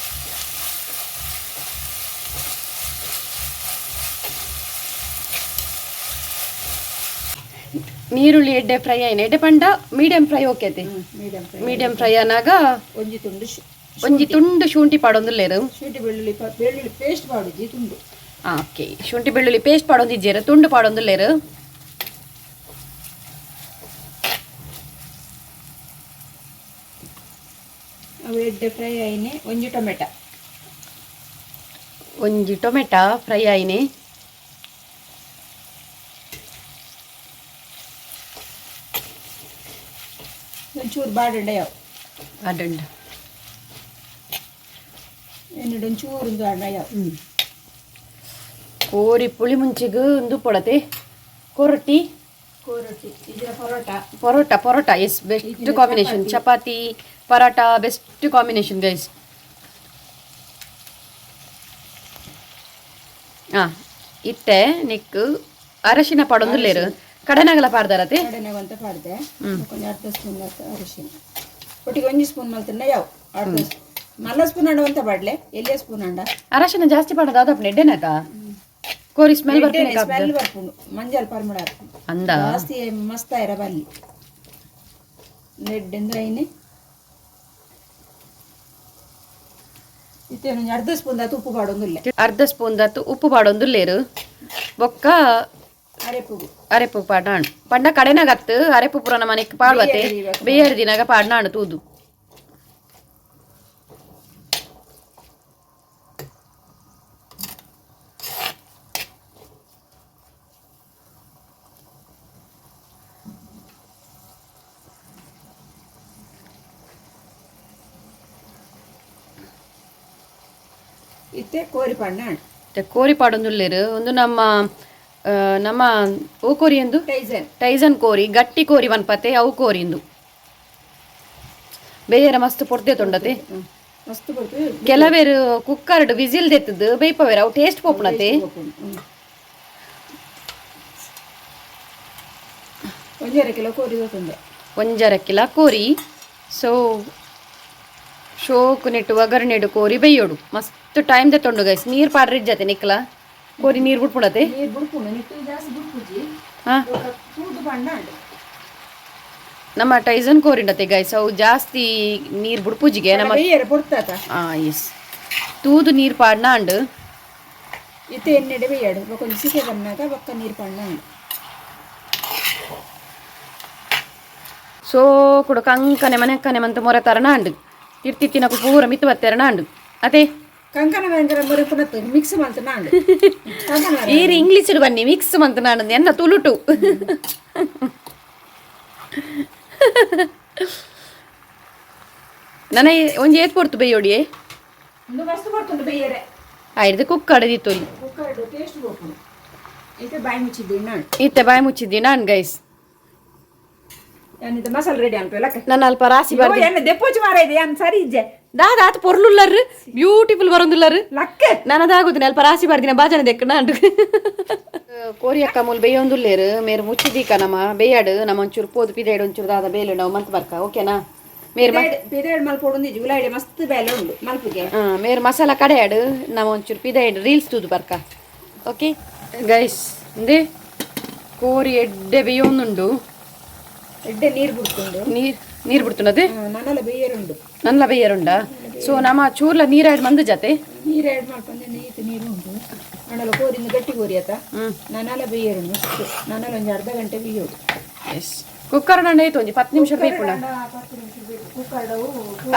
ನೀರುಳ್ಳಿ ಎಡ್ಡೆ ಫ್ರೈ ಆಯ್ನ, ಎಡ್ಡೆ ಪಂಡ medium fry okay ಅತೆ? Medium fry. Medium fry ಆನಾಗ ಒಂಜಿ ತುಂಡು ಒಂಜಿ ತುಂಡು ಶುಂಠಿ ಪಾಡೊಂದುಲ್ಲೇರು. ಶುಂಠಿ ಬೆಳ್ಳುಳ್ಳಿ ಬೆಳ್ಳುಳ್ಳಿ ಪೇಸ್ಟ್ ಪಾಡುಜಿ, ತುಂಡು. ಓಕೆ, ಶುಂಠಿ ಬೆಳ್ಳುಳ್ಳಿ ಪೇಸ್ಟ್ ಪಾಡೊಂದಿಜ್ಜೇರು, ತುಂಡು ಪಾಡೊಂದುಲ್ಲೇರು. ಅವು ಎಡ್ಡೆ ಫ್ರೈ ಆಯ್ನೆ ಒಂಜಿ ಟೊಮೆಟೊ. ಒಂಜಿ ಟೊಮೆಟೊ ಫ್ರೈ ಆಯ್ನೆ. ಒಂಚೂರು ಬಾಡಂಡ ಯಾವ. ಅಡ್ಡಂಡ. ಎನ್ನಡು ಒಂಚೂರು ಒಂದು ಅಣ್ಣ ಯಾವ. ಕೋರಿ ಪುಳಿ ಮುಂಚಿಗೆ ಒಂದು ಪೊಡತೆ ಕೊರೊಟ್ಟಿ. ಕೋರೊಟ್ಟಿ ಇದರ paratha. Paratha, paratha yes, best combination. Chapati paratha best combination guys. ಇತ್ತೆ ನಿಕ್ ಅರಶಿನ ಪಾಡೊಂದುಲ್ಲೇರು, ಕಡೆನಾಗಲ ಪಾಡ್ದಾರತೆ? ಕಡೆನಾಗ ಅಂತ ಪಾಡ್ದೆ. ಕೊಂಚ ಅರ್ಧ ಸ್ಪೂನ್ ಅರಿಶಿನ ಒಟ್ಟಿಗೆ ಒಂಜಿ ಸ್ಪೂನ್ ಮಲ್ತಿನ ಯಾವ, ಅರ್ಧ ಮಲ್ಲ ಸ್ಪೂನ್ ಅಂಡ ಅಂತ ಪಾಡ್ಲೆ, ಎಲ್ಲಿಯ ಸ್ಪೂನ್ ಅಂಡ. ಅರಶಿನ ಜಾಸ್ತಿ ಪಾಡೋದು ಅದಪ್ಪ ಎಡ್ಡೆನಾತ ಕೋರಿ ಸ್ಮೆಲ್ ಬರ್ತೀನಿ. ಸ್ಮೆಲ್ ಬರ್ಪುಂಡು, ಮಂಜಲ್ ಪರಿಮಳ ಬರ್ಪುಂಡು. ಅಂದ. ಜಾಸ್ತಿ ಮಸ್ತ್ ಆಯ್ರ ಬಲ್ಲಿ ನೆಡ್ಡೆಂದು ಐನೆ. ಇತ್ತೆ ಒಂಜಿ ಅರ್ಧ ಸ್ಪೂನ್ ದಾತ್ ಉಪ್ಪು ಪಾಡೊಂದುಲ್ಲೆ. ಅರ್ಧ ಸ್ಪೂನ್ ದತ್ತು ಉಪ್ಪು ಪಾಡೊಂದುಲ್ಲೇರು. ಬೊಕ್ಕ ಅರೆಪುಗು. ಅರೆಪು ಪಾಡ್ನಾಣು ಪಂಡ ಕಡೆನಾಗತ್ತು ಅರೆಪು ಪುರ ಮನೆಗೆ ಪಾಡ್ವತೆ ಬೇಯರ್ ದಿನಾಗ ಪಾಡ್ನಾಣು ತೂದು. ಇತ್ತೆ ಕೋರಿ ಪಾಡ್ನಾಣು. ಮತ್ತೆ ಕೋರಿ ಪಾಡೊಂದುಲ್ಲೇರು. ಒಂದು ನಮ್ಮ ನಮ್ಮ ಓ ಕೋರಿ ಎಂದು ಟೈಸನ್. ಟೈಸನ್ ಕೋರಿ, ಗಟ್ಟಿ ಕೋರಿ ವನ್ಪತೆ ಅವು ಕೋರಿಂದು ಬೇಯರ ಮಸ್ತ್ ಪೊರ್ದೆ ತೊಂಡತೆ. ಮಸ್ತ್ ಬರ್ತದೆ. ಕೆಲವೇರು ಕುಕ್ಕರ್ಡ್ ವಿಸಿಲ್ ದೆತ್ತದು ಬೇಯ್ಪವೇರು, ಅವು ಟೇಸ್ಟ್ ಪೋಪುಣತೆ. ಒಂಜರೆ ಕಿಲೋ ಕೋರಿ ಗೊತ್ತುಂಡೆ. ಒಂಜರ ಕಿಲ ಕೋರಿ. ಸೊ ಶೋಕು ನೆಟ್ಟು ಒಗ್ಗರಣೆಡು ಕೋರಿ ಬೇಯೋಡು ಮಸ್ತ್ ಟೈಮ್ ದೆತ್ತೊಂಡು ಗೈಸ್. ನೀರು ಪಾಡ್ರಿ ಜತೆ ನಿಕ್ಲ ಕೋರಿ ನೀರು ಬಿಟ್ಬಿಡತೆ. ನೀರು ಬುಡ್ಪುಂಡು, ನಿಟ್ಟು ಜಾಸ್ತಿ ಬುಡ್ಪುಜಿ. ಹಾ. ತೂದು ಬಣ್ಣ ಉಂಡು. ನಮ್ಮ ಟೈಸನ್ ಕೋರಿಂಡತೆ ಗೈಸ್, ಅವು ಜಾಸ್ತಿ ನೀರು ಬುಡ್ಪುಜಿಗೆ ನಮ್ಮ. ಬೇಯರ ಪೊರ್ತಾತ. ಆ ಎಸ್, ತೂದು ನೀರು ಪಾಡ್ನ ಅಂಡು. ಇತ್ತೆ ಎಣ್ಣೆಡೆ ಬೇಯಾಡು ಬೊಕ ಒಂಜಿ ಸಿಕೆ ಬನ್ನಾಗ ಬೊಕ್ಕ ನೀರು ಪಣ್ಣ ಉಂಡು. ಸೊ ಕುಡ ಕಂಕನೆ ಮನೆ ಕನೆ ಮಂತ ಮೊರೆ ತರಣ ಅಂಡು ತಿರ್ತಿ ತಿನ್ನಕು ಪೂರ ಮಿತ್ತು ಬತ್ತೆರಣ ಅಂಡು ಅದೇ. ಕಂಕಣ ಭಯಂಕರ ಮೊರೆ ಪುನತ್ತು ಮಿಕ್ಸ್ ಮಲ್ತ ನಾಂಡು ಕಂಕಣ. ಈರ್ ಇಂಗ್ಲೀಷ್ ಬನ್ನಿ ಮಿಕ್ಸ್ ಮಂತ ನಾಡು ಎನ್ನ ತುಳುಟು. ನನ್ನ ಒಂಜಿ ಏತ್ ಪೊರ್ತು ಬೇಯೋಡಿಯೇ? ಒಂದು ಮಸ್ತ್ ಬರ್ತುಂಡು ಬೇಯರೆ. ಆಯ್ದು ಕುಕ್ ಅಡದಿತ್ತೊಲಿ. ಕುಕ್ಕರ್ ಟೇಸ್ಟ್ ಬೋಪುಂಡು. ಇತ್ತೆ ಬಾಯಿ ಮುಚ್ಚಿದ್ದು ನಾಂಡು. ಇತ್ತೆ ಬಾಯಿ ಮುಚ್ಚಿದ್ದಿ ನಾನು ಗೈಸ್. ಯಾನಿದ ಮಸಾಲೆ ರೆಡಿ ಅನ್ಪೆ ಲಕ್ಕ. ನನ್ನ ಅಲ್ಪ ರಾಸಿ ಬಾರ್ದು. ಎನ್ನ ದೆಪ್ಪೋಚು ಮಾರ ಇದೆ ಯಾನ್ ಸರಿ ಇಜ್ಜೆ. ದಾದ ಆತ ಪೊರ್ಲುಲ್ಲರ್ ಬ್ಯೂಟಿಫುಲ್ ಬರೊಂದುಲ್ಲರ್. ಲಕ್ಕ. ನನದಾಗುದಿನ ಅಲ್ಪ ರಾಸಿ ಬಾರ್ದಿನ ಬಾಜನ ದೆಕ್ಕ ನಾಂಡು. ಕೋರಿ ಅಕ್ಕ ಮೂಲು ಬೇಯೊಂದುಲ್ಲೇರು, ಮೇರು ಮುಚ್ಚಿದೀಕ ನಮ್ಮ ಬೇಯಾಡು. ನಮ್ಮ ಒಂಚೂರು ಪೋದು ಪಿದೇಡು ಒಂಚೂರು ದಾದ ಬೇಲೆ ನಾವು ಮಂತ್ ಬರ್ಕ, ಓಕೆನಾ? ಮೇರು ಪಿದೇಡ್ ಮಲ್ಪೊಡು, ಜುಲೈಡೆ ಮಸ್ತ್ ಬೇಲೆ ಉಂಡು ಮಲ್ಪುಗೆ. ಮೇರು ಮಸಾಲ ಕಡೆಯಾಡು, ನಮ್ಮ ಒಂಚೂರು ಪಿದೇಡು ರೀಲ್ಸ್ ತೂದು ಬರ್ಕ, ಓಕೆ ಗೈಸ್? ಇಂದೇ ಕೋರಿ ಎಡ್ಡೆ ಬೇಯೊಂದುಂಡು. ಎಡ್ಡೆ ನೀರು ಬಿಡ್ಕೊಂಡು. ನೀರು ನೀರು ಬಿಡ್ತುನದೆ. ನನಲ ಬೇಯರುಂಡು. ನಲ್ಲ ಬೇಯರುಂಡ. ಸೊ ನಮ್ಮ ಚೂರ್ಲ ನೀರು ಆ್ಯಡ್ ಮಂದು ಜತೆ. ನೀರು ಆ್ಯಡ್ ಮಾಡ್ಕೊಂಡು ನೀತು ನೀರು ಉಂಟು ಆಂಡಲ ಕೋರಿಂದ ಗಟ್ಟಿ ಕೋರಿ ಆತ. ನನಲ ಬೇಯರುಂಡು ಮಸ್ತ್, ನನಲ ಒಂಜಿ ಅರ್ಧ ಗಂಟೆ ಬೇಯೋಡು. ಎಸ್, ಕುಕ್ಕರ್ ದಂಡ ಐತು ಒಂಜಿ 10 ನಿಮಿಷ ಬೇಪುಣ. ಕುಕ್ಕರ್ಡವು.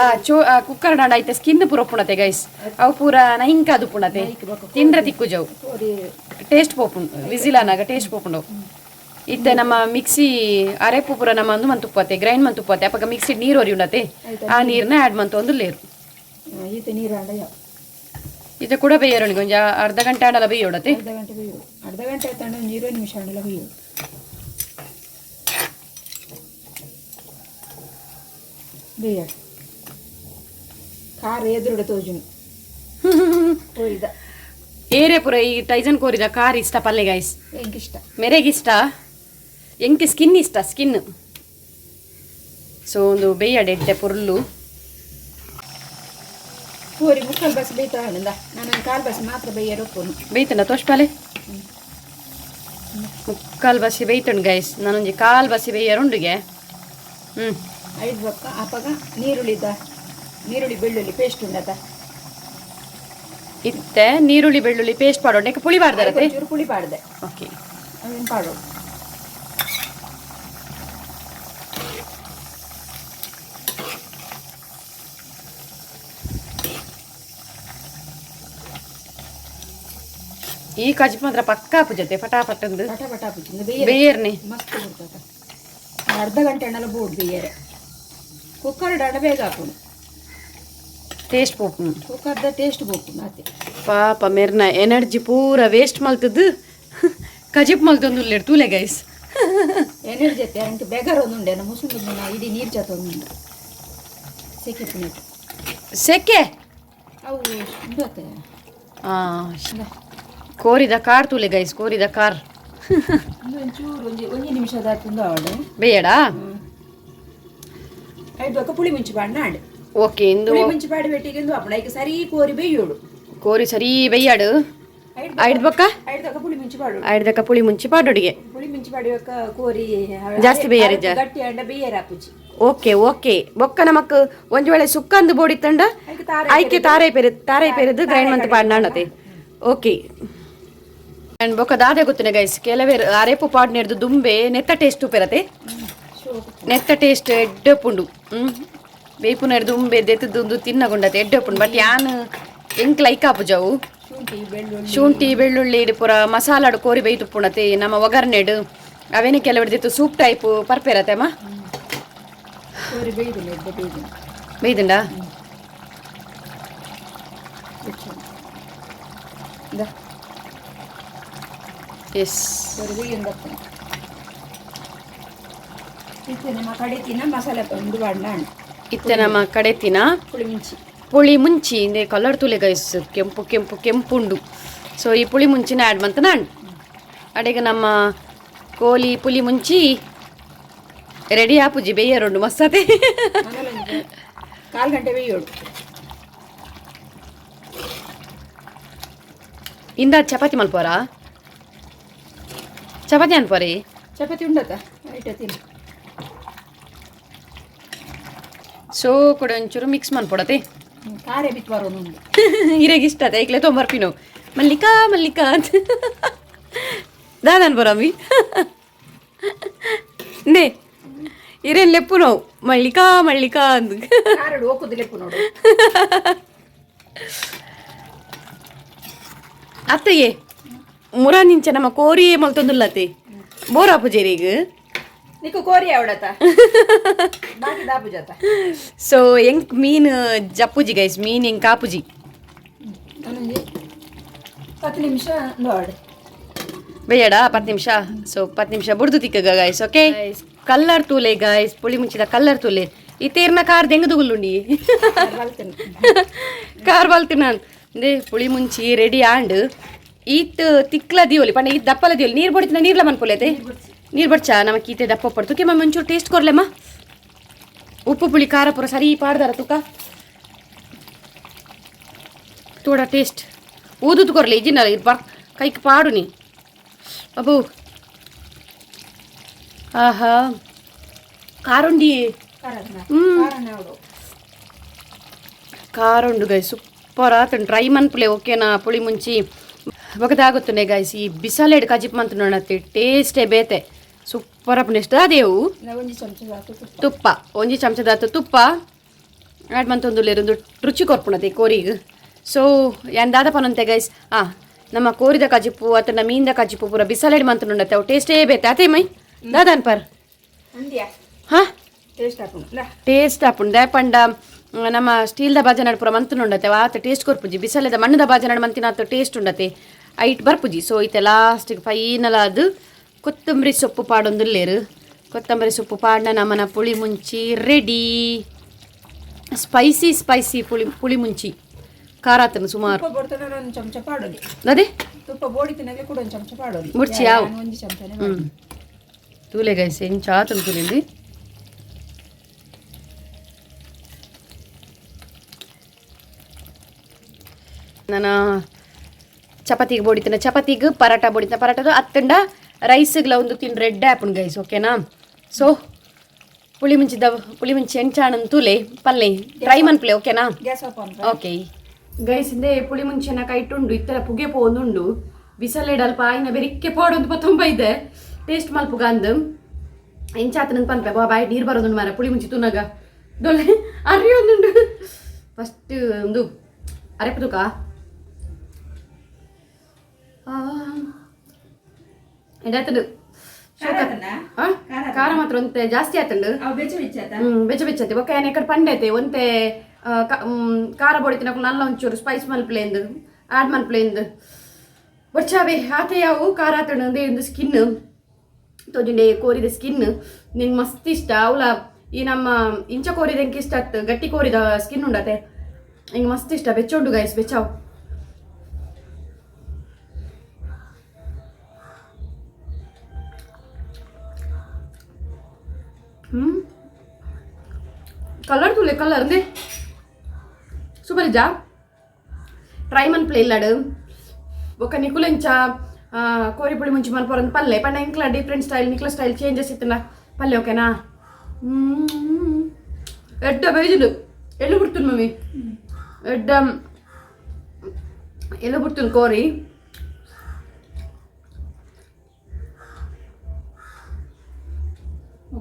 ಆ ಚೋ ಕುಕ್ಕರ್ ದಂಡ ಐತೆ ಸ್ಕಿನ್ ಪೂರ ಪುಣತೆ ಗೈಸ್, ಅವು ಪೂರ ನೈಂಕ ಅದು ಪುಣತೆ ತಿಂದ್ರ ತಿಕ್ಕು ಜವು. ಕೋರಿ ಟೇಸ್ಟ್ ಪೋಪುಂಡು, ವಿಸಿಲ್ ಅನ್ನಾಗ ಟೇಸ್ಟ್ ಪೋಪುಂಡು. ಇತ್ತೆ ನಮ್ಮ ಮಿಕ್ಸಿ ಅರೆಪು ಪೂರ ನಮ್ಮ ಅಂದು ಮಂತುಪ್ಪತ್ತೆ, ಗ್ರೈಂಡ್ ಮಂತುಪ್ಪತ್ತೆ. ಅಪಗ ಮಿಕ್ಸಿ ನೀರು ಒರಿಯುಂಡತೆ, ಆ ನೀರ್ನ ಆ್ಯಡ್ ಮಂತೊಂದು ಲೇರು. ಈತ ನೀರು ಆಂಡ ಯಾವ. ಇದು ಕೂಡ ಬೇಯರೋಣಿಗೆ ಒಂಜಿ ಅರ್ಧ ಗಂಟೆ ಆಡಲ ಬೇಯೋಡತೆ. ಅರ್ಧ ಗಂಟೆ ಬೇಯೋಡು. ಅರ್ಧ ಗಂಟೆ ಆಯ್ತಾಂಡ ಒಂದು 20 ನಿಮಿಷ ಆಂಡಲ ಬೇಯೋಡು. ಬೇಯಾಡು. ಖಾರ ಎದುರುಡೆ ತೋಜುನು ಕೋರಿದ. ಏರೇ ಪೂರ ಈ ಟೈಜನ್ ಕೋರಿದ ಕಾರ್ ಇಷ್ಟ ಪಲ್ಲೆ ಗೈಸ್? ಎಂಕ್ ಇಷ್ಟ. ಮೆರೆಗೆ ಇಷ್ಟ, ಎಂಕ್ ಸ್ಕಿನ್ ಇಷ್ಟ, ಸ್ಕಿನ್. ಸೊ ಒಂದು ಬೇಯಡೆ ಎಡ್ಡೆ ಪೊರ್ಲು. ಕೋರಿ ಮುಕ್ಕಾಲು ಬಸ್ ಬೇಯ್ತಾ ಅಂದ, ನಾನು ಒಂದು ಕಾಲು ಬಸ್ ಮಾತ್ರ ಬೇಯ್ಯರ ಒಪ್ಪುನು. ಬೇಯ್ತಂಡ ತೋಷ್ಪಾಲೆ. ಮುಕ್ಕಾಲು ಬಸ್ಸಿ ಬೇಯ್ತುಂಡು ಗೈಸ್. ನಾನೊಂಜಿ ಕಾಲು ಬಸ್ಸಿ ಬೇಯರುಂಡುಗೆ. ಐದು ಬೊಕ್ಕ ಅಪಗ ನೀರುಳ್ಳಿದ, ನೀರುಳ್ಳಿ ಬೆಳ್ಳುಳ್ಳಿ ಪೇಸ್ಟ್ ಉಂಡತ. ಇತ್ತೆ ನೀರುಳ್ಳಿ ಬೆಳ್ಳುಳ್ಳಿ ಪೇಸ್ಟ್ ಪಾಡೋಣ. ಯಾಕೆ ಪುಳಿ ಬಾರ್ದಾರತೆ? ಒಂಚೂರು ಪುಳಿ ಪಾಡ್ದೆ. ಓಕೆ. ಅವೇನು ಪಾಡೋದು. ಈ ಕಜಿಪ್ ಮಾತ್ರ ಪಕ್ಕಾ ಪೂಜತೆ ಫಟಾಫಟ್ ಒಂದು. ಪಟ ಪಟ ಪುಚ್ಚಿಂದ ಬೇಯರೆ. ಬೇಯರ್ನೆ. ಮಸ್ತ್ ಕೊಡ್ತದ. ಅರ್ಧ ಗಂಟೆ ಅಣ್ಣಲ ಬೋಡ್ ಬೇಯರೆ. ಕುಕ್ಕರ್ ಡಣ ಬೇಗ ಹಾಕೋಣ. ಟೇಸ್ಟ್ ಪೋಪು. ಕುಕ್ಕರ್ದ ಟೇಸ್ಟ್ ಬೋಪುಂಡು ಆತೆ. ಪಾಪ ಮೆರ್ನ ಎನರ್ಜಿ ಪೂರ ವೇಸ್ಟ್ ಮಲ್ತದ್ದು ಕಜಿಪ್ ಮಲ್ತೊಂದು ತೂಲೆ ಗೈಸ್. ಎನರ್ಜಿ ಅತ್ತೆ ಅಂಕ ಬೇಗಾರ ಒಂದುಂಡೆ ಮುಸುಂಡು ಇಡೀ ನೀರು ಜಾತ ಒಂದುಂಡು ಸೆಕೆ ಪುನೀತ್. ಸೆಕೆ. ಅವು ಉಂಡು ಅತ್ತೆ. ಆ, ಕೋರಿದ ಕಾರ್ ತೂಲೆ ಗೈಸ್, ಕೋರಿದ ಕಾರ್. ಒಂದು ಒಂಚೂರು ಒಂಜಿ ಒಂಜಿ ನಿಮಿಷದ ತುಂದು ಅವಳು. ಬೇಯಡಾ. ಐದು ಬೊಕ್ಕ ಪುಳಿ ಮುಂಚಿ ಪಾಡ್ನ ಆಂಡ್. ಓಕೆ ಇಂದು. ಪುಳಿ ಮುಂಚಿ ಪಾಡಿ ಬೆಟ್ಟಿಗೆ ಇಂದು ಅಪ್ಪಣ ಈಗ ಸರಿ ಕೋರಿ ಬೇಯೋಡು. ಕೋರಿ ಸರಿ ಬೇಯಾಡು. ಐದು ಬೊಕ್ಕ? ಐದು ತಕ್ಕ ಪುಳಿ ಮುಂಚಿ ಪಾಡು. ಐದು ಪುಳಿ ಮುಂಚಿ ಪಾಡೊಡಿಗೆ. ಪುಳಿ ಮುಂಚಿ ಪಾಡುವಕ್ಕ ಕೋರಿ ಜಾಸ್ತಿ ಬೇಯರೆ ಗಟ್ಟಿ ಅಂಡ ಬೇಯರ ಆಪುಜಿ. ಓಕೆ ಓಕೆ, ಬೊಕ್ಕ ನಮಕ್ ಒಂಜಿ ವೇಳೆ ಸುಕ್ಕಂದು ಬೋಡಿ ತಂಡ ಐಕ್ ತಾರೆ. ಐಕೆ ತಾರೈ ಪೆರೆ ತಾರೈ ಪೆರೆದು ಗ್ರೈಂಡ್ ಮಂತ್ ಪಾಡ್ನಾಣತೆ. ಓಕೆ, ಅಂಡ್ ಬೊಕ್ಕ ದಾದೆ ಗೊತ್ತಿನ ಗೈಸ್, ಕೆಲವೇರು ಅರೇಪು ಪಾಡ್ನೆರ್ದು ದುಂಬೆ ನೆತ್ತ ಟೇಸ್ಟ್ ಉಪೆರತೆ. ನೆತ್ತ ಟೇಸ್ಟ್ ಎಡ್ಡೆಪುಂಡು. ಬೇಪುನೆರ್ದು ದುಂಬೆ ದೆತ್ತುಂದು ತಿನ್ನಗುಂಡತೆ, ಎಡ್ಡೆಪುಂಡು. ಬಟ್ ಯಾನ್ ಎಂಕ್ ಲೈಕ್ ಆಪುಜವು. ಶುಂಠಿ ಬೆಳ್ಳುಳ್ಳಿ. ಶುಂಠಿ ಬೆಳ್ಳುಳ್ಳಿ ಇಡು ಪೂರ ಮಸಾಲಾಡು ಕೋರಿ ಬೇಯ್ತುಪ್ಪುಣತೆ ನಮ್ಮ ಒಗರ್ನೆಡು ಅವೇನೆ ಕೆಲವೆಡ್ದಿತ್ತು ಸೂಪ್ ಟೈಪ್ ಪರ್ಪೆರತೆ ಅಮ್ಮ. ಕೋರಿ ಬೇಯ್ದಿಲ್ಲ, ಎಡ್ಡೆ ಬೇಯ್ದಿಲ್ಲ. ಬೇಯ್ದುಂಡ. ಎಸ್. ಕೋರಿ ಬೇಯ್ಯೊಂದು ಬರ್ತದೆ. ಇತ್ತೆ ನಮ್ಮ ಕಡೆ ತಿನ್ನ ಮಸಾಲೆ ಒಂದು ಬಾಡ್ನ. ಇತ್ತೆ ನಮ್ಮ ಕಡೆ ತಿನ ಪುಳಿ ಮುಂಚಿ. ಪುಳಿ ಮುಂಚಿ ಇಂದೆ ಕಲರ್ ತೂಲೆ ಗೈಸ್, ಕೆಂಪು ಕೆಂಪು ಕೆಂಪುಂಡು. ಸೊ ಈ ಪುಳಿ ಮುಂಚಿನ ಆ್ಯಡ್ ಮಂತ ನಾನು ಅಡೆಗೆ ನಮ್ಮ ಕೋಲಿ ಪುಲಿ ಮುಂಚಿ ರೆಡಿ ಆಪುಜಿ, ಬೇಯರುಂಡು ಮಸ್ತಾತೆ. ಆಮೇಲೆ ಒಂದು ಕಾಲು ಗಂಟೆ ಬೇಯೋಡು. ಇಂದ ಚಪಾತಿ ಮಲ್ಪೋರಾ? ಚಪಾತಿ ಅನ್ಪೋರಿ. ಚಪಾತಿ ಉಂಡತ ಐಟ ತಿನ್ನು. ಸೊ ಕೂಡ ಒಂಚೂರು ಮಿಕ್ಸ್ ಮನ್ಪೊಡತೆ. ಖಾರ ಬಿತ್ತು ಬರೋನು ಉಂಡು. ಇರೆಗೆ ಇಷ್ಟ ಅದ ಈಗಲೇ ತೊಂಬರ್ಪಿನೋ ಮಲ್ಲಿಕಾ ಮಲ್ಲಿಕಾ ಅಂತ ದಾದನ್ ಬರಮ್ಮಿ ನೇ ಇರೇನು ಲೆಪ್ಪು ನೋವು ಮಲ್ಲಿಕಾ ಮಲ್ಲಿಕಾ ಅಂದ್. ಖಾರಡು ಹೋಗುದಿಲ್ಲ ನೋಡು. ಅತ್ತಯ್ಯೇ ಮುರ ನಿಂಚೆ ನಮ್ಮ ಕೋರಿ ಮಲ್ತೊಂದುಲ್ಲತೆ ಬೋರಾ ಪೂಜಾರಿಗ್. ನಿಕ್ಕು ಕೋರಿ ಅವಡತ ಬಾಕಿ ದಾಪು ಜಾತ. ಸೊ ಎಂಕ್ ಮೀನು ಜಪ್ಪುಜಿ ಗೈಸ್, ಮೀನ್ ಎಂಕ್ ಆಪುಜಿ. ನಾನೊಂದು 10 ನಿಮಿಷ ನೋಡು. ಬೇಡ 10 ನಿಮಿಷ. ಸೊ 10 ನಿಮಿಷ ಬುಡ್ದು ತಿಕ್ಕ guys. Okay, colour ತೂಲೆ guys, ಪುಳಿ ಮುಂಚಿದ ಕಲ್ಲರ್ ತೂಲೆ. ಈ ತೇರ್ನ ಕಾರ್ ದೆಂಗ ದುಗುಲ್ಲುಂಡಿ. ಕಾರ್ ಬಲ್ತಿನ ಅಂದೆ. ಪುಳಿ ಮುಂಚಿ ರೆಡಿ ಆಂಡ್. ಈತ್ ತಿಕ್ಲ ದಿಯೋಲಿ ಪಂಡ ಈತ್ ದಪ್ಪಲ ದಿಯೋಲಿ. ನೀರು ಬಡಿತಿನ ನೀರ್ಲ ಮನ್ಪುಲೈತೆ, ನೀರು ಬಡ್ಚಾ ನಮಕ್ ಈತೆ ದಪ್ಪ ಪಡ್ತು. ಕೆ ಮಮ್ಮಿ, ಒಂಚೂರು ಟೇಸ್ಟ್ ಕೊರ್ಲೆಮ್ಮ. ಉಪ್ಪು ಪುಳಿ ಖಾರ ಪೂರ ಸರಿ ಪಾಡ್ದಾರ ತುಕ ತೋಡ ಟೇಸ್ಟ್ ಊದುದು ಕೊರ್ಲೆ ಇಜಿನ ಇದು ಬರ್ ಕೈಕ್ ಪಾಡು ನೀ ಅಬ್ಬು. ಆಹಾ, ಕಾರುಂಡಿ. ಖಾರ ಉಂಡು ಗೈಸ್, ಸೂಪರ್ ಆತುಂಡು. ಟ್ರೈ ಮನ್ಪುಲೆ ಓಕೆನಾ? ಪುಳಿ ಮುಂಚಿ ಬೊಕದಾಗುತ್ತನೆ ಗೈಸ್. ಈ ಬಿಸಾಲೆಡ್ ಕಜಿಪ್ ಮಂತ್ ನೋಡತ್ತೆ, ಟೇಸ್ಟೇ ಬೇತೆ, ಸೂಪರ್ ಅಪ್. ನೆಕ್ಸ್ಟ್ ಅದೇವು. ಒಂಜಿ ಚಮಚ ತುಪ್ಪ. ತುಪ್ಪ ಒಂಜಿ ಚಮಚದಾತು ತುಪ್ಪ ಆ್ಯಡ್ ಮಂತೊಂದುಲ್ಲೆರ್. ಉಂದು ರುಚಿ ಕೊರ್ಪುಣತೆ ಕೋರಿಗ್. ಸೊ ಯಾನ್ ದಾದ ಪನೊಂತೆ ಗೈಸ್, ಆ ನಮ್ಮ ಕೋರಿದ ಕಜಿಪು ಅತನ ಮೀನ್ದ ಕಜಿಪು ಪೂರ ಬಿಸಾಲೆಡ್ ಮಂತುಂಡತ್ತೆ ಅವು ಟೇಸ್ಟೇ ಬೇತೆ ಅತೇ ಮೈ ದಾದಾನ್ ಪರ್. ಅಂದ್ಯಾ? ಹಾ. ಟೇಸ್ಟ್ ಆಪುಂಡು. ಟೇಸ್ಟ್ ಆಪುಂಡು. ಪಂಡ ನಮ್ಮ ಸ್ಟೀಲ್ದ ಬಾಜನಡ್ ಪೂರ ಮಂತುಂಡತ್ತೆ, ಆತ ಟೇಸ್ಟ್ ಕೊರ್ಪುಜಿ. ಬಿಸಲೆದ ಮಣ್ಣದ ಬಾಜನಡ್ ಮಂತಿನ ಆತ ಟೇಸ್ಟ್ ಉಂಡತೆ, ಐಟ್ ಬರ್ಪುಜಿ. ಸೊ ಇತ್ತೆ ಲಾಸ್ಟಿಗೆ ಫೈನಲ್ ಅದು ಕೊತ್ತಂಬರಿ ಸೊಪ್ಪು ಪಾಡೊಂದುಲ್ಲೇರು. ಕೊತ್ತಂಬರಿ ಸೊಪ್ಪು ಪಾಡ್ನ ನಮ್ಮನ ಪುಳಿ ಮುಂಚಿ ready. Spicy spicy ಪುಳಿ ಪುಳಿ ಮುಂಚಿ ಖಾರ ಆತನ ಸುಮಾರು. ತುಪ್ಪ ಬೋಡ್ತಾನೆ ಒಂದು ಚಮಚ ಪಾಡೋಲಿ. ಅದೇ. ತುಪ್ಪ ಬೋಡಿ ತಿನ್ನಕ್ಕೆ ಕೂಡ ಒಂದು ಚಮಚ ಪಾಡೋಲಿ. ಬುಡ್ಚಿ ಯಾವು? ಒಂಜಿ ಚಮಚನೆ. ಹ್ಞೂ, ತೂಲೆ ಗೈಸ್, ಎಂಚ ಆತನ ತುಲಿಂದಿ. ನಾನು ಚಪಾತಿಗೆ ಬೋಡಿತನ, ಚಪಾತಿಗೆ ಪರಾಟ ಬೋಡಿತನ, ಪರಾಟದ ಅತ್ತಂಡ ರೈಸ್ಗ್ಲ ಒಂದು ತಿನ್ ರೆಡ್ ಆಪುಂಡು ಗೈಸ್, ಓಕೆನಾ? ಸೊ ಪುಳಿ ಮುಂಚಿದ ಪುಳಿ ಮುಂಚಿ ಎಂಚಾಣನ್ ತೂಲೆ, ಪಲ್ಲೆ, ಟ್ರೈ ಮನ್ಪ್ಲೆ, ಓಕೆನಾ? Gas off on. Okay guys, ಇಂದೇ ಪುಳಿ ಮುಂಚೆನ ಕೈಟುಂಡು ಇತ್ತರ ಪುಗೆ ಪೋಂದುಂಡು. ಬಿಸಲೆಡ್ ಅಲ್ಪ ಆಯ್ನ ಬೆರಿಕ್ಕೆ ಪಾಡೊಂದು ಪತ್ತೊಂಬ ಇದೆ. ಟೇಸ್ಟ್ ಮಲ್ಪುಗ ಅಂದು ಎಂಚಾತನ ಪನ್ಪೆ. ಬಾ ಬಾಯ್ ನೀರು ಬರೋದುಂಡು ಮಾರ ಪುಳಿ ಮುಂಚಿ ತುನಗ. ದೊಲ್ಲೆ ಅರಿಯೊಂದುಂಡು. ಫಸ್ಟ್ ಒಂದು ಅರೆಪುದುಕ ಎಡಾತಂಡು. ಖಾರ ಮಾತ್ರ ಒಂತೆ ಜಾಸ್ತಿ ಆತಂಡು. ಅವು ಬೆಚ್ಚ ಬೆಚ್ಚ. ಬೆಚ್ಚ ಬೆಚ್ಚತೆ. ಬೊಕ್ಕ ಏನ್ ಎಕಡೆ ಪಂಡೈತೆ ಒಂತೆ ಖಾರ ಬೊಡಿ ತಿನ್ನಕು ನಲ್ಲ ಒಂಚೂರು ಸ್ಪೈಸ್ ಮಲ್ಪ್ಲೇಂದು ಆಡ್ ಮಲ್ಪ್ಲೇಂದು ಬೊಚ್ಚಾವೆ ಆತೆ. ಯಾವು ಖಾರ ಆತಂಡು. ಅಂದೇ ಒಂದು ಸ್ಕಿನ್ ತೋಜುಂಡೆ, ಕೋರಿದ ಸ್ಕಿನ್ ನಿಂಗೆ ಮಸ್ತ್ ಇಷ್ಟ ಅವಲ. ಈ ನಮ್ಮ ಇಂಚ ಕೋರಿದ ಎಂಕ್ ಇಷ್ಟ ಆತ್, ಗಟ್ಟಿ ಕೋರಿದ ಸ್ಕಿನ್ ಉಂಡತೆ, ಹಿಂಗೆ ಮಸ್ತ್ ಇಷ್ಟ. ಬೆಚ್ಚ ಉಂಡು ಗೈಸ್, ಬೆಚ್ಚಾವು. ಕಲರ್ ತುಲೆ, ಕಲರ್ ಅಂದೆ ಸೂಪರ್ ಇಜ್ಜಾ? ಟ್ರೈ ಮನ್ಪ್ಲೆ ಇಲ್ಲಡು. ಬೊಕ್ಕ ನಿಕುಲೆಂಚ ಕೋರಿ ಪುಳಿ ಮುಂಚಿ ಮನ್ಪೊರಂದು ಪಲ್ಲೆ. ಪಂಡ ಎಂಕ್ಲ ಡಿಫ್ರೆಂಟ್ ಸ್ಟೈಲ್, ನಿಕ್ಲ ಸ್ಟೈಲ್ ಚೇಂಜಸ್ ಇತ್ತನ ಪಲ್ಲೆ, ಓಕೆನಾ? ಎಡ್ಡ ಬೇಜುಂಡು. ಎಳ್ಳು ಬಿಡ್ತೀನಿ ಮಮ್ಮಿ, ಎಡ್ಡ ಎಳ್ಳು ಬಿಡ್ತೀನಿ ಕೋರಿ.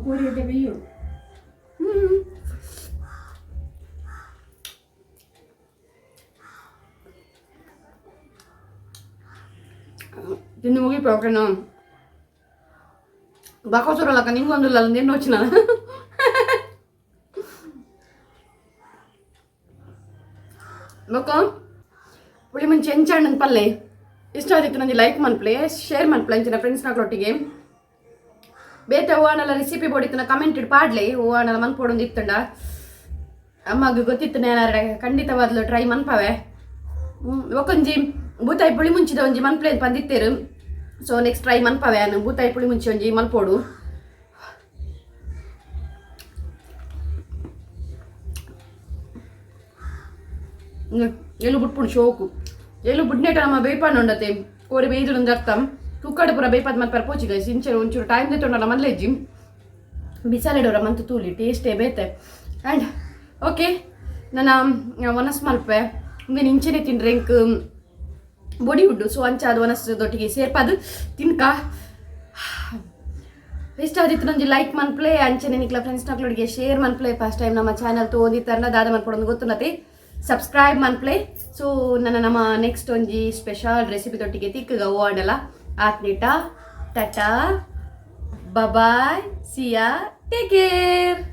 ಕೋರಿ ಎಡ್ಡೆ ಬೇಯೋಡು. ತಿಂದು ಮುಗಿಪ, ಓಕೆನಾ? ಬಾಕೋಸೂರಲ್ಲಕ್ಕ ನಿಂಗೊಂದು ನಿನ್ನ వచ్చిన ಬೊಕ್ಕ ಪುಳಿ ಮುಂಚೆ ಎಂಚಾಣನ್ ಪಲ್ಲೆ. ಇಷ್ಟ ಆದಿತ್ತು ನಂಜಿ ಲೈಕ್ ಮನ್ಪ್ಲೆ, ಶೇರ್ ಮನ್ಪ್ಲೆ ಅಂಚಿನ ಫ್ರೆಂಡ್ಸ್ ನಾಕ್ಲೊಟ್ಟಿಗೆ. ಬೇತೆ ಹೂವಾನೆಲ್ಲ ರೆಸಿಪಿ ಬೋಡಿತ್ತನ ಕಮೆಂಟ್ ಇಡ್ ಪಾಡ್ಲೆ. ಹೂವಾನೆಲ್ಲ ಮನ್ಪೊಡೊಂದು ಇತ್ತಂಡ ಅಮ್ಮಗ್ ಗೊತ್ತಿತ್ತು ನೇನಾರ ಖಂಡಿತವಾದ್ಲು ಟ್ರೈ ಮನ್ಪವೆ. ಒಕೊಂಜಿ ಬೂತಾಯಿ ಪುಳಿ ಮುಂಚಿದ ಒಂಜಿ ಮನ್ಪ್ಲೆ ಪಂದಿತ್ತೇರು. So next try ಮನ್ಪವೆ ಅನ್ನು ಬೂತಾಯಿ ಪುಳಿ ಮುಂಚಿ ಒಂಜಿ ಮನ್ಪೋಡು. ಎಲು ಬುಟ್ಪುಂಡು ಶೋಕು. ಎಲು ಬುಡ್ನೇಟ ನಮ್ಮ ಬೇಪಾಂಡ ಉಂಡತೆ ಕೋರಿ ಬೇಯ್ದು ಅರ್ಥ. ಕುಕ್ಕಡ ಪೂರ ಬೇಪಾದ ಮತ್ತೆ ಪೋಚಿ ಗೈಸ್. ಇಂಚೆ ಒಂಚೂರು ಟೈಮ್ ದೆತ್ತೊಂಡಲ್ಲ ಮಲ್ಲೆಜ್ಜಿ. ಬಿಸಾಲೆಡೋರ ಮಂತು ತೂಲಿ, ಟೇಸ್ಟೇ ಬೇತೆ. ಆ್ಯಂಡ್ ಓಕೆ, ನನ್ನ ಒನಸ್ ಮಲ್ಪೆ. ಉಂದೆನ್ ಇಂಚೆನೆ ತಿಂಡ್ರೆ ಎಂಕ್ ಬೊಡಿ ಉಂಡು. ಸೊ ಅಂಚ ಅದು ಒನಸ್ ದೊಟ್ಟಿಗೆ ಸೇರ್ಪಾದು ತಿನ್ಕ. ಇಷ್ಟ ಆದಿತ್ತು ನಂಜಿ ಲೈಕ್ ಮನ್ಪ್ಲೆ, ಅಂಚನೆ ನಿಕ್ಲ ಫ್ರೆಂಡ್ಸ್ ನಕ್ಲೊಡಿಗೆ ಶೇರ್ ಮನ್ಪ್ಲೆ. ಫಸ್ಟ್ ಟೈಮ್ ನಮ್ಮ ಚಾನಲ್ ತೋದಿತ್ತಾರನ ದಾದ ಮನ್ಪೊಡೊಂದು ಗೊತ್ತುನತೆ, ಸಬ್ಸ್ಕ್ರೈಬ್ ಮನ್ಪ್ಲೆ. ಸೊ ನನ್ನ ನಮ್ಮ ನೆಕ್ಸ್ಟ್ ಒಂಜಿ ಸ್ಪೆಷಲ್ ರೆಸಿಪಿ ದೊಟ್ಟಿಗೆ ತಿಕ್ಕಗ ಓಡಲ್ಲ. ಆತ್ನಿಟ tata, bye, see ya, take care.